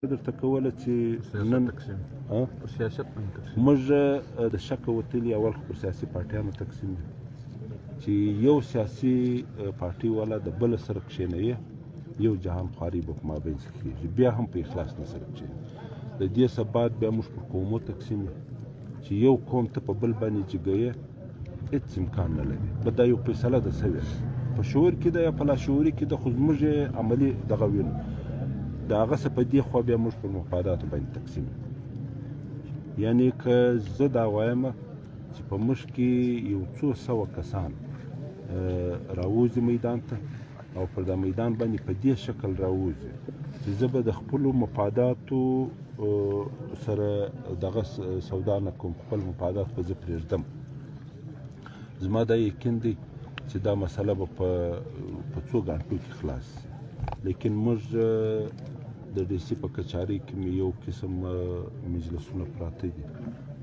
درته کوله چې نن تقسیم پر سیاست باندې تقسیم. موږ د شک وتلي، اول خو پر سیاسي پارټیانو تقسیم دي چې یو سیاسي پارټي والا د بل سره کښېنوي، یو جهان خواري به په مابین کې کېږي، بیا هم په اخلاص نه سره کښېني. د دې ثبات بیا موږ پر قومو تقسیم یو چې یو قوم ته په بل باندې جګوې، هېڅ امکان نه لري. به دا یو فیصله ده سوې په شعور کې ده یا په لاشعوري کې ده، خو زموږ یې عملي دغه وینو. د هغه څه په دې خوا بیا موږ پر مفاداتو باندې تقسیم یو. یعنی که زه دا وایم چې په موږ کې یو څو سوه کسان راوځي میدان ته او پر دا میدان باندې په دې شکل راوځي چې زه به د خپلو مفاداتو سره دغه سودا نه کوم، خپل مفادات به زه پرېږدم، زما دا یقین دی چې دا مسله به په څو ګانټو کې خلاص شي. لیکن موږ د ډي سي په کچاري کې مې یو قسم مجلسونه پراته دي،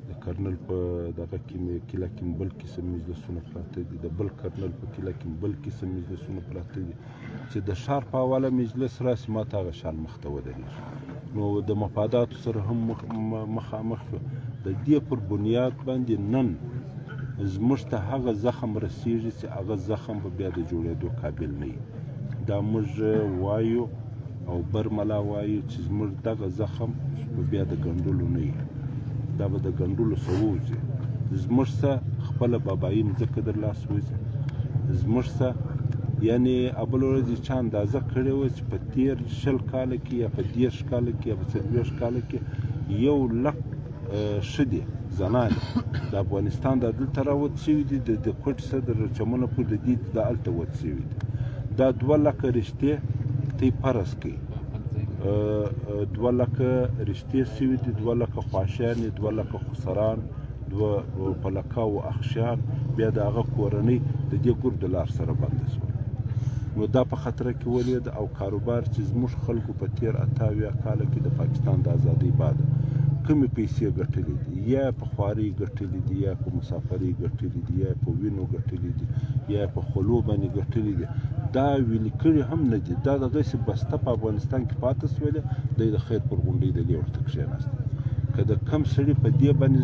د کرنل په دغه کې مې کله کې بل قسم مجلسونه پراته دي، د بل کرنل په کله کې بل قسم مجلسونه پراته دي چې د ښار په حواله مجلس راسي، ما ته هغه شان مخته ودرېږي. نو د مفاداتو سره هم مخامخ شو. د دې پر بنیاد باندې نن زموږ ته هغه زخم رسیږي چې هغه زخم به بیا د جوړېدو قابل نه وي. دا موږ وایو او برملا وایو چې زموږ دغه زخم به بیا د ګنډلو نه وي، دا به د ګنډلو څه ووځي. زموږ څه خپله بابایي مځکه در لاس وځي زموږ څه. یعنی ابل ورځ چا اندازه کړې وه چې په تېر 20 کاله کې یا په 30 کاله کې یا په 40 کاله کې 1 لک ښځې زنانې د افغانستان د دلته راوت شوي دي، د کوټ څخه د چمنه پورې د دې د هلته وت شوي دي. دا 2 لکه رشتې تی فرض کړئ، 2 لکه رشتې شوي دي، 2 لکه خواشیانې، 2 لکه خسران، دوه په لکاو اخشیان، بیا د هغه کورنۍ د دې ګرد لار سره بنده شوه. نو دا په خطر کې ولید او کاروبار چې زموږ خلکو په تیر 78 کاله کې د پاکستان د ازادۍ بعد کومې پیسې ګټلې دي، یا په خوارۍ ګټلې دي، یا په مسافرۍ ګټلې دي، یا په وینو ګټلې دي، یا په خولو باندې ګټلې دي، دا ویلي کړي هم نه دي. دا دغسې بسته په افغانستان کې پاتې سولې. دی د خیر پر غونډۍ د دې ورته کښېناست که د کم سړي په دې باندې.